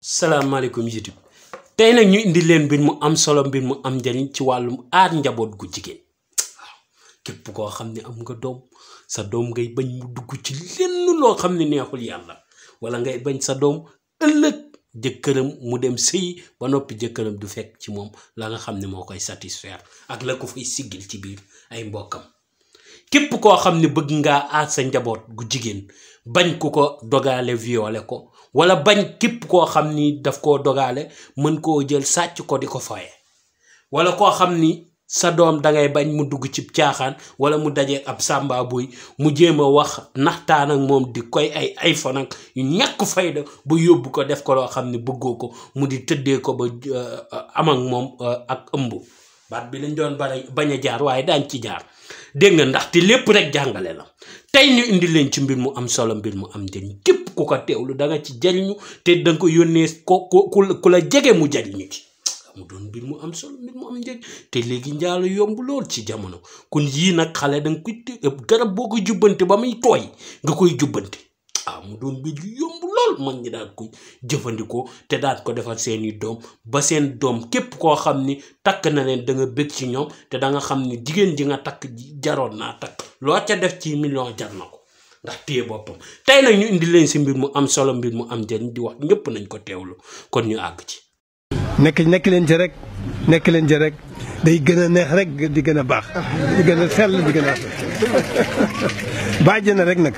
salaamaaleykum YouTube tey nag ñu indi leen mbir mu am solo mbir mu am njariñ ci wàllum aar njaboot gu jigéen waaw képp koo xam ne am nga doom sa doom ngay bañ mu dugg ci lenn loo xam ne neexul yàlla wala ngay bañ sa doom ëllëg jëkkëram mu dem sëy ba noppi jëkkëram du fekk ci moom la nga xam ne moo koy satisfaire ak la ko fay siggil ci biir ay mbokkam képp koo xam ne bëgg ngaa aar sa njaboot gu jigéen bañ ku ko dogale violé ko wala bañ képp koo xam ni daf koo dogale mën koo jël sàcc ko di ko foye wala koo xam ni sa doom dangay bañ mu dugg ci caaxaan wala mu daje ab sàmba buy mu jéem a wax naxtaan ak moom di koy ay iPhone ak yu ñàkk fayda ba yóbbu ko def ko loo xam ne bëggoo ko mu di tëddee ko ba am ak moom ak ëmb baat bi lañ doon bañ a jaar waaye daañ ci jaar dégg nga ndaxte lépp rek jàngale la tey ñu indi leen ci mbir mu am solo mbir mu am njëriñ képp ku ko teewlu da nga ci jariñu te danga ko yónnee ku la jege mu jariñu ci mu doon mbir mu am solo mbir mu am njëriñ te léegi njaalo yomb lool ci jamono kon yii nag xale danga koy garab boo koy jubbante ba muy tooy nga koy jubbante mu doon mbir yu yomb lool mag ñi daal koy jëfandikoo te daal ko defal seeni doom ba seen doom képp koo xam ni takk na leen da nga bëgg ci ñoom te da nga xam ni jigéen ji nga takk jaroon naa takk loo ca def ci million jar na ko ndax téye boppam tey nag ñu indi leen si mbir mu am solo mbir mu am njëriñ di wax ñëpp nañ ko teewlu kon ñu àgg ci. nekk leen ci rek nekk leen ci rek day gën a neex rek di gën a baax di gën a sell di gën a bàjj na rek nag.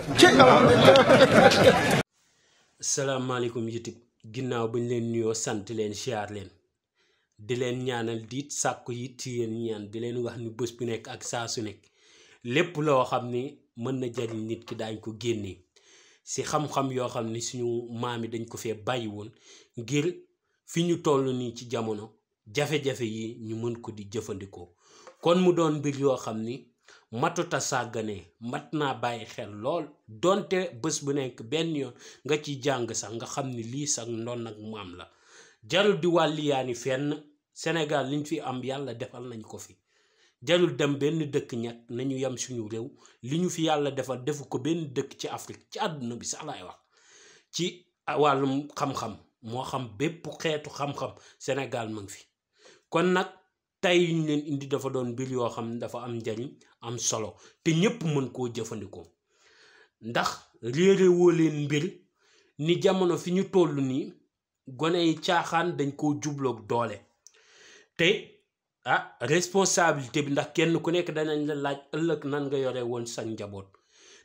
salaamaaleykum YouTube ginnaaw bañ leen nuyoo sant leen siyaar leen di leen ñaanal diit sàkku it ci yéen ñaan di leen wax ni bés bu nekk ak saa su nekk lépp loo xam ni mën na jariñ nit ki daañ ko génnee si xam-xam yoo xam ni suñu maam yi dañ ko fee bàyyi woon ngir fi ñu toll nii ci jamono jafe-jafe yi ñu mën ko di jëfandikoo kon mu doon mbir yoo xam ni matuta sàggane mat naa bàyyi xel lool donte bés bu nekk benn yoon nga ci jàng sax nga xam ni lii sax ndoon ak maam la jarul di wàlliyaani fenn Sénégal liñ fi am yàlla defal nañ ko fi jarul dem benn dëkk ñett nañu yem suñu réew li ñu fi yàlla defal defu ko benn dëkk ci Afrique ci àdduna bi sax laay wax ci wàllum xam-xam moo xam bépp xeetu xam-xam Sénégal ma ngi fi kon nag tey yu ñu leen indi dafa doon mbir yoo xam ne dafa am njariñ am solo te ñëpp mën koo jëfandikoo ndax réere woo leen mbir ni jamono fi ñu toll nii gone yi caaxaan dañ koo jubloog doole te responsabilité bi ndax kenn ku nekk danañ la laaj ëllëg nan nga yore woon sa njaboot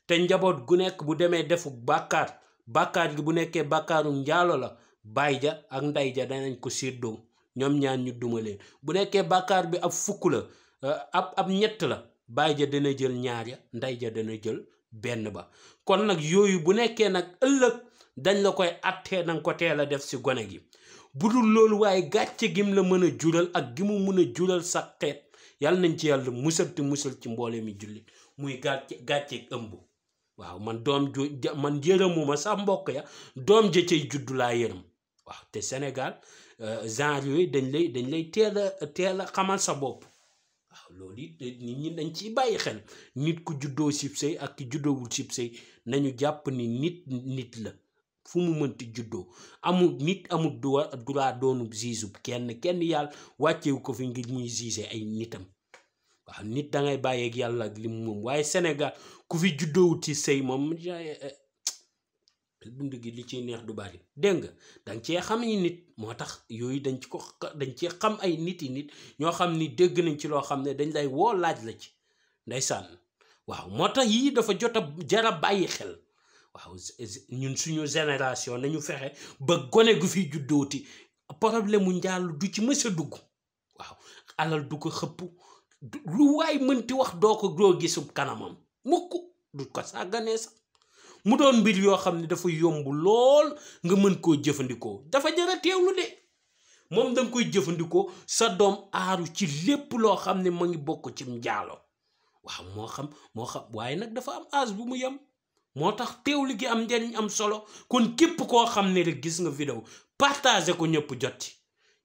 te njaboot gu nekk bu demee defu bàkkaar gi bu nekkee bàkkaaru njaalo la baay ja ak ndey ja danañ ko séddoo ñoom ñaan ñu duma leen bu nekkee bàkkaar bi ab fukk la ab ñett la baay ja dana jël ñaar ya ndey ja dana jël benn ba kon nag yooyu bu nekkee nag ëllëg dañ la koy attee nanga ko teel a def si gone gi bu dul loolu waaye gàcce gim la mën a jural ak gi mu mën a jural sa xeet yàlla nañ ci yàlla musal te musal ci mboole mi jullit muy gàcceeg ëmb waaw man doom man yërëmuma sax mbokk ya doom ja cay juddu laa yërëm waaw te Sénégal genre yooyu dañ lay teel a xamal sa bopp waaw loolu it nit ñi dañ ciy bàyyi xel nit ku juddoo sib sëy ak ki juddoowul sib sëy nañu jàpp ni nit la fu mu mënti juddoo amul droit doonu juge kenn yàlla wàccewu ko fi ngir muy juge ay nitam waaw nit dangay bàyyeeg yàlla ak li mu moom waaye Sénégal ku fi juddoowul ci sëy moom dund gi li ciy neex du bari dégg nga danga cee xam ni nit moo tax yooyu dañ cee xam ay nit ñoo xam ni dégg nañ ci loo xam ne dañ lay woo laaj la ci ndeysaan waaw moo tax yii dafa jot a jara bàyyi xel waaw ñun suñu génération nañu fexe ba gone gu fi juddooti problème mu njaalu du ci mës a dugg waaw alal du ko xëpp lu waay mënti wax doo gisub kanamam mukk du ko sàgganee sax mu doon mbir yoo xam ne dafa yomb lool nga mën koo jëfandikoo dafa jara teewlu de moom danga koy jëfandikoo sa doom aaru ci lépp loo xam ne ma ngi bokk ci njaalo waaw moo xam waaye nag dafa am âge bu mu yem moo tax teewlu gi am njariñ am solo kon képp koo xam ne rek gis nga vidéo partagé ko ñëpp jot ci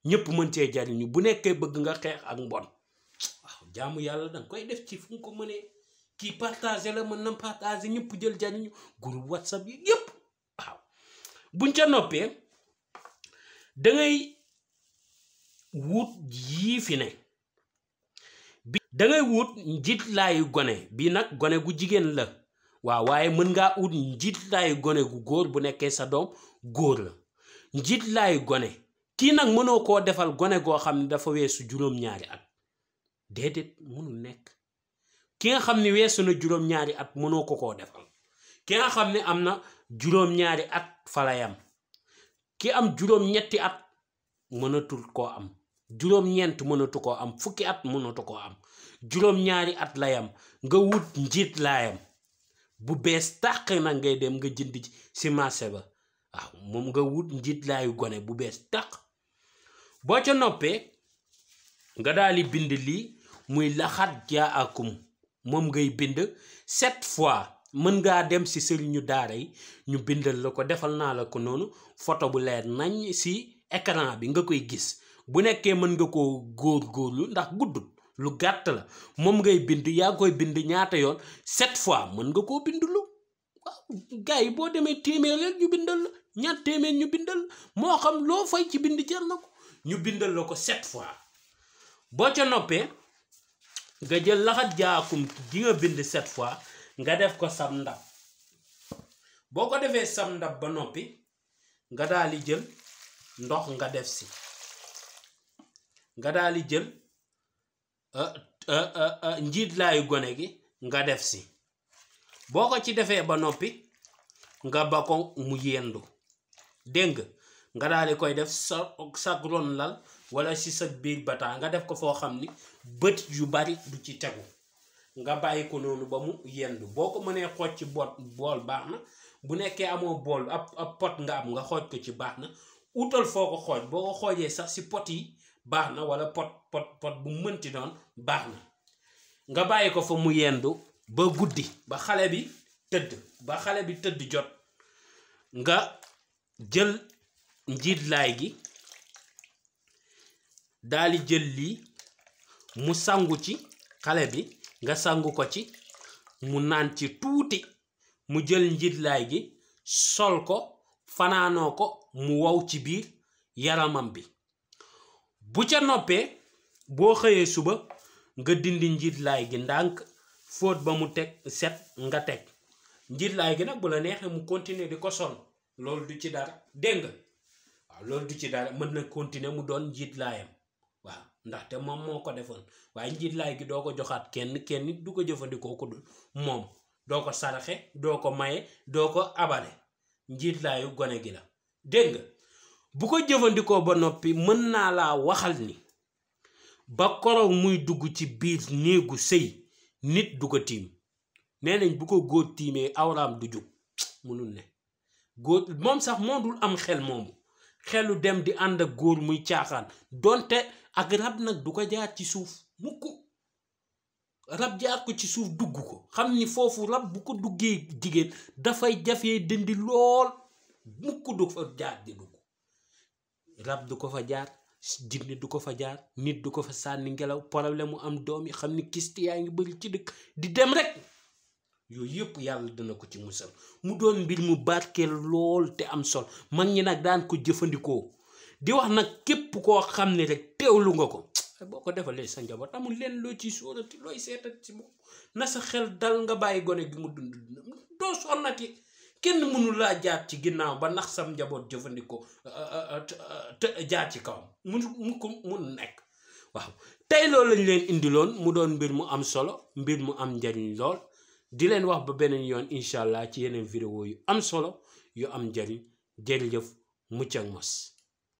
ñëpp mën cee jariñu bu nekkee bëgg nga xeex ak mbon waaw jaamu yàlla danga koy def ci fu nga ko mënee kii partagé la mën na partagé ñëpp jël jariñu groupe WhatsApp yi yëpp waaw buñ ca noppee da ngay wut yii fi ne bi da ngay wut njiitlaayu gone bi nag gone gu jigéen la waaw waaye mën ngaa ut njiitlaayu gone gu góor bu nekkee sa doom góor la njiitlaayu gone kii nag mënoo koo defal gone goo xam ne dafa weesu juróom-ñaari at déedéet mënul nekk ki nga xam ne weesu na juróom-ñaari at mënoo ko koo defal ki nga xam ne am na juróom-ñaari at falayam ki am juróom-ñetti at mënatul koo am juróom-ñeent mënatu koo am fukki at mënatu koo am juróom-ñaari at layam nga wut njiit laayam bu bees tàq nag ngay dem nga jënd ci marché ba waaw moom nga wut njiit laayu gone bu bees tàq boo ca noppee nga daal di bind lii muy laxat jaakum moom ngay bind 7 fois mën ngaa dem ci sëriñu daara yi ñu bindal la ko defal naa la ko noonu photo bu leer nañ ci écran bi nga koy gis bu nekkee mën nga koo góor-góorlu ndax guddut lu gàtt la moom ngay bind yaa koy bind ñaata yoon 7 fois mën nga koo bindulu waaw gars yi boo demee téeméer rek ñu bindal la ñaar téeméer ñu bindal moo xam loo fay ci bind jar na ko ñu bindal la ko 7 fois boo ca noppee nga jël laxat jaakum gi nga bind 7 fois nga def ko sam ndab boo ko defee sam ndab ba noppi nga daal di jël ndox nga def si nga daal di jël njiitlaayu gone gi nga def si boo ko ci defee ba noppi nga ba ko mu yendu dégg nga daal di koy def sa ron lal wala si sa biir bataa nga def ko foo xam ni bët yu bari du ci tegu nga bàyyi ko noonu ba mu yendu boo ko mënee xooj ci bool baax na bu nekkee amoo bool ab pot nga am nga xooj ko ci baax na utal foo ko xooj boo ko xoojee sax si pot yi baax na wala pot bu mënti doon baax na nga bàyyi ko fa mu yendu ba guddi ba xale bi tëdd jot nga jël njiitlaay gi daal di jël lii mu sangu ci xale bi nga sangu ko ci mu naan ci tuuti mu jël njiitlaay gi sol ko fanaanoo ko mu wow ci biir yaramam bi bu ca noppee boo xëyee suba nga dindi njiitlaay gi ndànk fóot ba mu teg set nga teg njiitlaay gi nag bu la neexee mu continuer di ko sol loolu du ci dara dégg nga waaw loolu du ci dara mën na continuer mu doon njiitlaayam waaw ndaxte moom moo ko defoon waaye njiitlaay gi doo ko joxaat kenn nit du ko jëfandikoo ko dul moom doo ko saraxe doo ko maye doo ko abale njiitlaayu gone gi la dégg nga bu ko jëfandikoo ba noppi mën naa laa waxal ni ba koroog muy dugg ci biir néegu sëy nit du ko tiim nee nañ bu ko góor tiimee awraam du jug munul ne góor moom sax moo dul am xel moomu xelu dem di ànd ak góor muy caaxaan donte ak rab nag du ko jaar ci suuf mukk rab jaar ko ci suuf dugg ko xam ni foofu rab bu ko duggee jigéen dafay jafee dindi lool mukk du fa jaar di dugg rab du ko fa jaar jinne du ko fa jaar nit du ko fa sànni ngelaw problème mu am doom yi xam ni kist yaa ngi bëri ci dëkk di dem rek yooyu yëpp yàlla dina ko ci musal mu doon mbir mu barkeel lool te am sol mag ñi nag daan ko jëfandikoo di wax nag képp koo xam ne rek teewlu nga ko boo ko defalee sa njaboot amul leen loo ciy sóorati looy seetati ci moom na sa xel dal nga bàyyi gone gi mu dund doo sonnati kenn mënu laa jaar ci ginnaaw ba nax sam njaboot jëfandikoo jaar ci kawam mun nekk waaw tey loolu lañ leen indiloon mu doon mbir mu am solo mbir mu am njariñ lool di leen wax ba beneen yoon incha allah ci yeneen vidéo yu am solo yu am njariñ jërëjëf mucc ak mos